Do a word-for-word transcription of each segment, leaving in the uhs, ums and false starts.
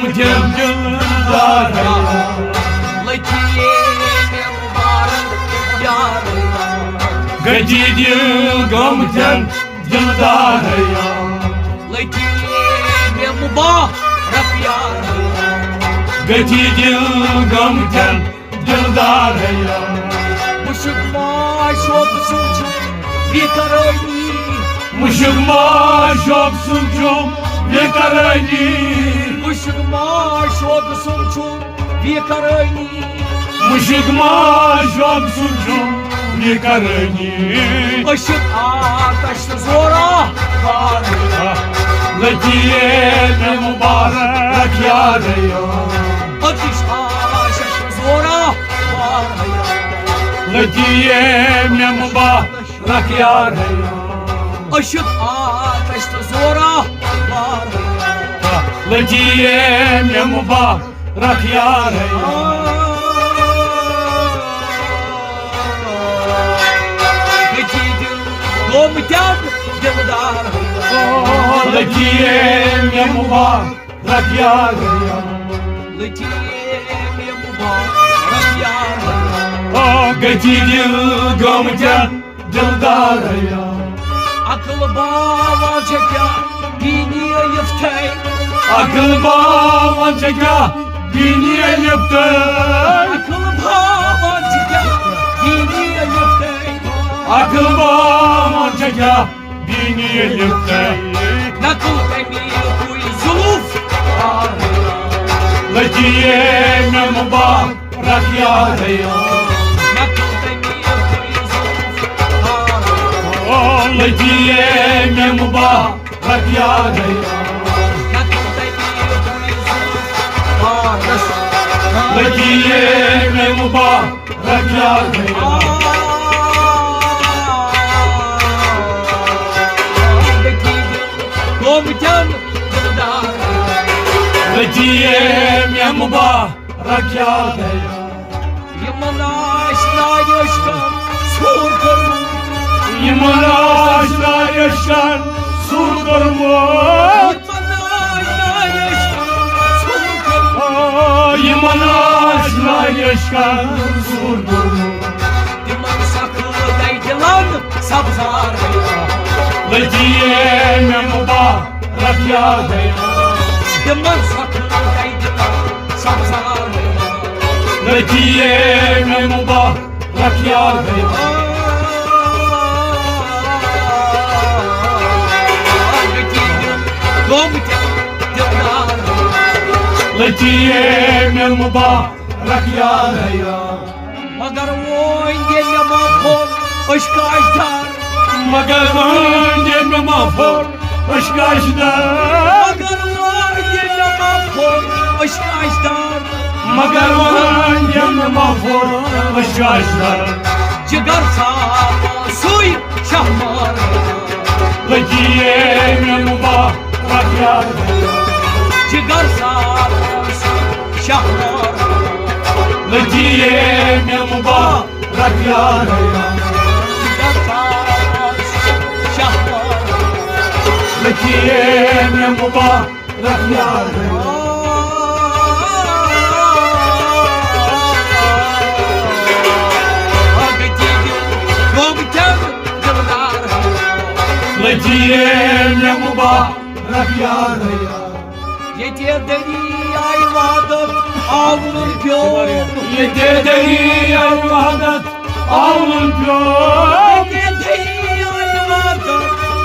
دِل دِلدار۔ لٔگی مےٚ مُبارک یار۔ گٔجی دِل گم دِل دِلدار۔ لٔگی مےٚ مُبارک یار۔ گٔجی دِل گم دِل دِلدار۔ مُشُک ما شوق سُنٛد چھُ بے قرٲری۔ مُشُک ما شوق سُنٛد چھُ بے قرٲری۔ مُشُک ما شوق سُنٛد چھُ بے قرٲری۔ مُشُک ما شوق سُنٛد چھُ بے قرٲری۔ عشق آتش تہٕ زورا بار۔ لٔگی مےٚ مُبارک یاریا۔ عشق آتش تہٕ زورا بار۔ لٔگی مےٚ مُبارک یاریا۔ عشق آتش تہٕ زورا بار۔ لٔگی مےٚ مُبارک رکھ یار۔ گٔجی دِل گوٚم دٮ۪د دِلدار۔ لٔگی مےٚ مُبارک یار۔ لٔگی مےٚ مُبارک یار۔ گٔجی دِل گوٚم دٮ۪د دِلدار۔ عقل باوان چھےٚ کیٛاہ بیٖنی ألِف تھے۔ عقل باوان چھےٚ کیٛاہ بیٖنی ألِف تھے۔ عقل باوان چھےٚ کیٛاہ بیٖنی ألِف تھے۔ عقل باوان چھےٚ کیٛاہ بیٖنی ألِف تھے۔ نقل کمی کوئی ظلوف۔ لٔگی مےٚ مُبارک رکھ یار۔ لٔگی مےٚ مُبارک رکھ یار۔ لٔگی مےٚ مُبارک رکھ یار۔ لٔگی مےٚ مُبارک رکھ یاد۔ یِمن آشنایہِ عشقن سوٗر کوٚرمُت۔ یِمن آشنایہِ عشقن سوٗر کوٚرمُت۔ یِمن آشنایہِ عشقن سوٗر کوٚرمُت۔ آ، یِمن آشنایہِ عشقن سوٗر کوٚرمُت۔ تِمن سخٕت دَے دِلن سبزار۔ لٔگی مےٚ مُبارک رکھ یاد۔ تِمن سخٕت دَے دِلن سبزار۔ لٔگی مےٚ مُبارک رکھ یاد۔ گوٚمُت دِلدار۔ لٔگی مےٚ مُبارک رکھ یاد۔ مگر وۄنۍ ییٚلہِ مےٚ ما پھوٚل عشقاش دار۔ مگر وۄنۍ ییٚلہِ مےٚ ما پھوٚل عشقاش دار۔ مگر وۄنۍ ییٚلہِ مےٚ ما پھوٚل عشقاش دار۔ مگر وۄنۍ ییٚلہِ مےٚ ما پھوٚل عشقاش دار۔ جگر صاف سُے شہمار۔ لٔگی مےٚ مُبارک یار۔ جگر صاف شہمار۔ لٔگی مےٚ مُبارک یار۔ جگر صاف شہمار۔ لٔگی مےٚ مُبارک رکھ یار۔ لٔگی مےٚ مُبارک رکھ یار۔ ییٚتہِ دٔریایہِ وحدت آونُن پیوٚو۔ ییٚتہِ دٔریایہِ وحدت آونُن پیوٚو۔ ییٚتہِ دٔریایہِ وحدت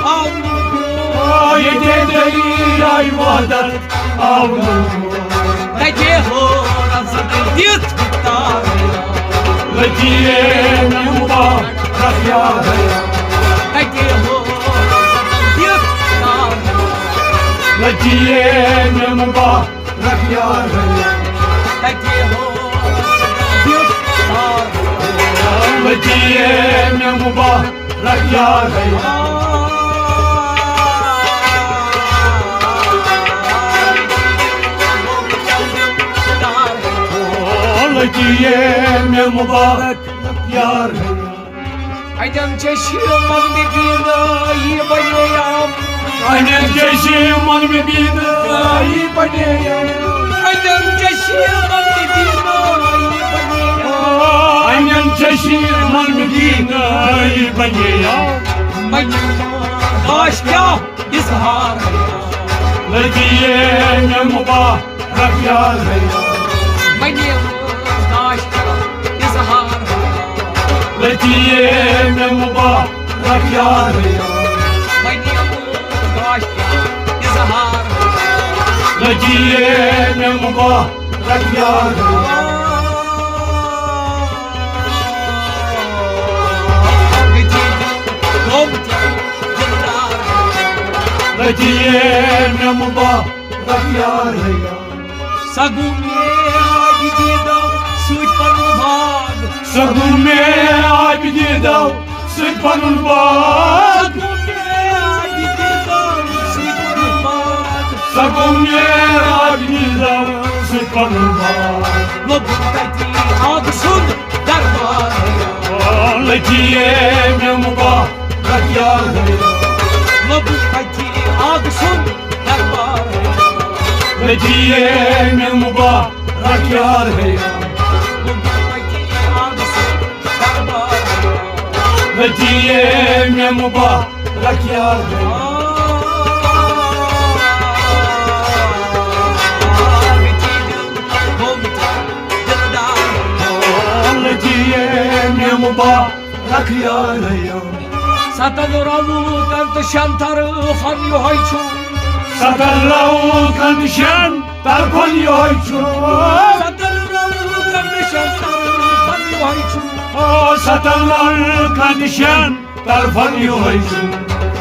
آونُن پیوٚو۔ ییٚتہِ دٔریایہِ وحدت آونُن پیوٚو۔ تَتہِ ہٲرَس دِتھ تار۔ لٔگی مےٚ مُبارک یار۔ تَتہِ ہٲرَس دِتھ تار۔ لٔگی مےٚ مُبارک رکھ یار۔ تَتہِ ہٲرَس دِتھ تار۔ لٔگی مےٚ مُبارک رکھ یار۔ لٔگی مےٚ مُبارک رکھ یار۔ اَتٮ۪ن چھےٚ شیٖمَن مےٚ بیٖنٲیی بَنییَم۔ اَتٮ۪ن چھےٚ شیٖمَن مےٚ بیٖنٲیی بَنییَم۔ انن چشی من مدینہ بنیو۔ انن چشی من مدینہ بنیو۔ بنیو داش کیا اظہار۔ لگیے میں مبارک یار۔ بنیو داش کیا اظہار۔ لگیے میں مبارک یار۔ بنیو داش کیا اظہار۔ لگیے میں مبارک یار۔ لگیے میں مبارک یار۔ سگو میں آج دیدو سوچ پنن باغ۔ سگو میں آج دیدو سوچ پنن باغ۔ سگو میں آج دیدو سوچ پنن باغ۔ سگو میں آج دیدو سوچ پنن باغ۔ لوگ تتی آگ سن دربار۔ لگیے میں مبارک یار۔ لوگ تتی آگ سن دربار۔ لگیے میں مبارک یار۔ لوگ تتی آگ سن دربار۔ لگیے میں مبارک یار۔ لگیے میں مبارک یار۔ ستن روکن تہٕ شٮ۪ن طرفن یِہوٚے چھُ۔ ستن روکن تہٕ شٮ۪ن طرفن یِہوٚے چھُ۔ ستن روکن تہٕ شٮ۪ن طرفن یِہوٚے چھُ۔ آ، ستن روکن تہٕ شٮ۪ن طرفن یِہوٚے چھُ۔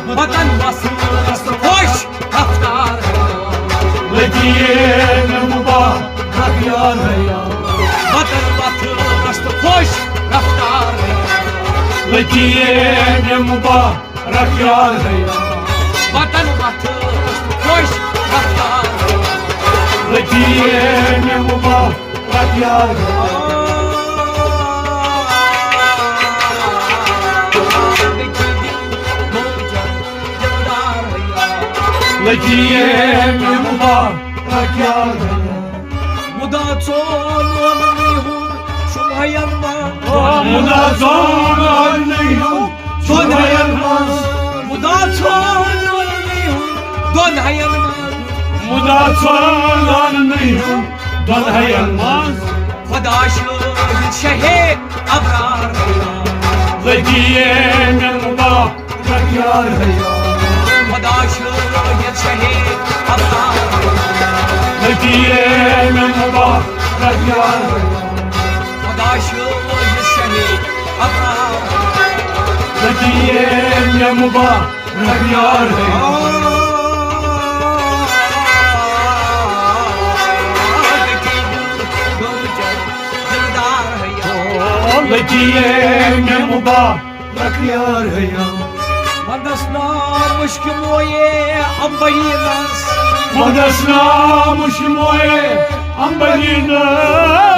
وطن وسنس خۄش رفتار۔ لگیے میں مبارک یار۔ وطن وسنس خۄش رفتار۔ لگیے میں مبارک یار۔ وطن وسنس خۄش رفتار۔ لگیے میں مبارک یار۔ لگیے میں مبارک یار۔ مدا ژون وننٕے ہُنٛد شُبہَن منٛز۔ مدا ژون وننٕے ہُنٛد شُبہَن منٛز۔ مدا ژون وننٕے ہُنٛد دۄن ہَین منٛز۔ مدا ژون وننٕے ہُنٛد دۄن ہَین منٛز۔ خدا شٲہِد شہے ابرار۔ لگیے میں مبارک یار۔ خدا شٲہِد شہے ابرار۔ لگیے میں مبارک یار۔ خدا شٲہِد شہے ابرار۔ لگیے میں مبارک یار۔ لگیے میں مبارک یار۔ ونٛدس نا مُشکہِ مویے امبرینس۔ ونٛدس نا مُشکہِ مویے امبرینس۔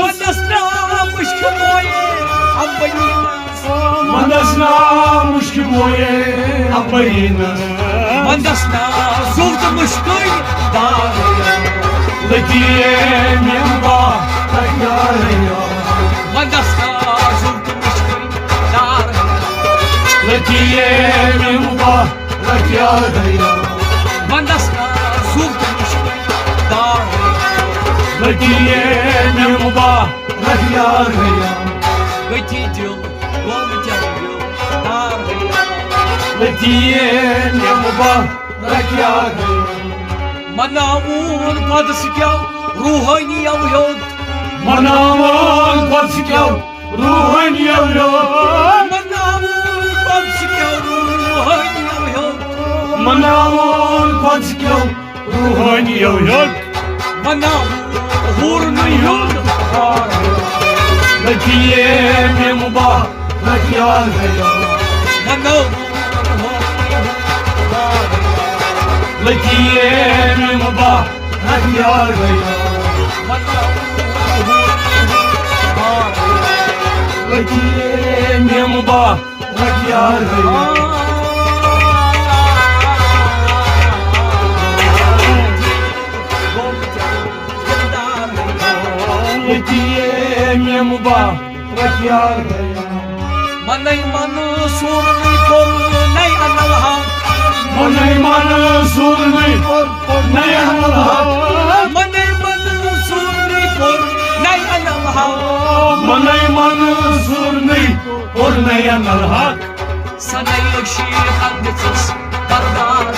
ونٛدس نا مُشکہِ مویے امبرینس۔ ونٛدس نا مُشکہِ مویے امبرینس۔ ونٛدس نا زُو تہٕ مُشکٕے دار۔ لگیے میں مبارک یار۔ ونٛدس نا زُو تہٕ مُشکٕے دار۔ لگیے میں مبارک یار۔ ونٛدس نا زُو تہٕ مُشکٕے دار۔ لگیے میں مبارک یار۔ گٔتی دِل گوٚمُت دِل دار۔ لگیے میں مبارک یار۔ مناوُن قۄدس کیو روحٲنی یو ہیوٚت۔ مناوُن قۄدس کیو روحٲنی یو ہیوٚت۔ مناوُن قۄدس کیو روحٲنی یو ہیوٚت۔ مناوُن قۄدس کیو روحٲنی یو ہیوٚت۔ مناوُن حورنٕے ہُنٛد بار۔ لگیے میں مبارک یار۔ مناوُن لگیے میں مبارک یار۔ لگیے میں مبارک یار۔ مےٚ مبارک یار گیا۔ منَے منصوٗرنٕے کوٚر نَے انل حق۔ منَے منصوٗرنٕے کوٚر نَے انل حق۔ منَے منصوٗرنٕے کوٚر نَے انل حق۔ منَے منصوٗرنٕے کوٚر نَے انل حق۔ سنَے ٲشی دِژٕس بردار۔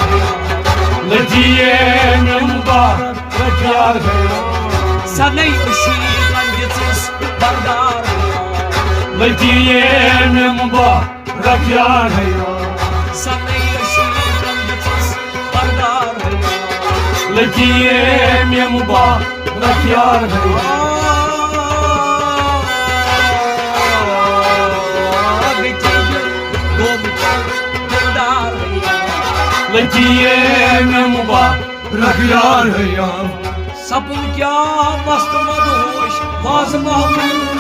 لٔتی مےٚ مبارک یار گیا۔ سنَے ٲشی دِژٕس بردار۔ لٔتی مےٚ مبارک یار گیا۔ سنَے ٲشی دِژٕس بردار۔ لٔتی مےٚ مبارک یار گیا۔ لٔتی مےٚ مبارک یار گیا۔ سپُد کیٛاہ مست مدہوش واز محمود۔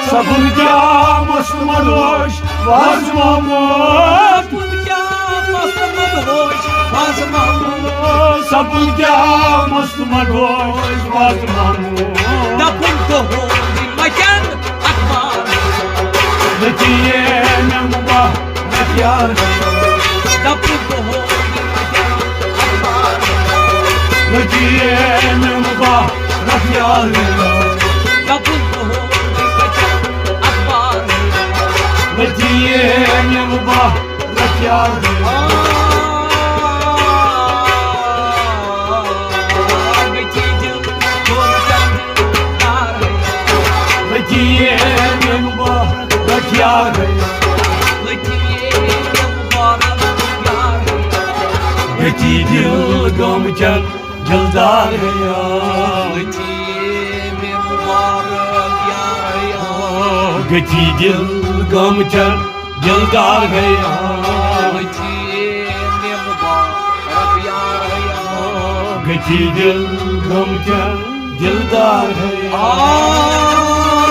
سپُد کیٛاہ مست مدہوش واز محمود۔ سپُد کیٛاہ مست مدہوش واز محمود۔ سپُد کیٛاہ مست مدہوش واز محمود۔ دپُن دۄہوے مکن اخبار۔ لٔتی مےٚ مبارک یار۔ دپُن دۄہوے مکن اخبار۔ لٔتی مےٚ مبارک یار۔ دپُن دۄہوے مکن اخبار۔ لٔتی مےٚ مبارک یار۔ لٔتی مےٚ مبارک یار۔ گٔتی دِل غم چن دلدار گیا۔ گٔتی دِل غم چن دلدار گیا۔ گٔتی دِل غم چن دلدار گیا۔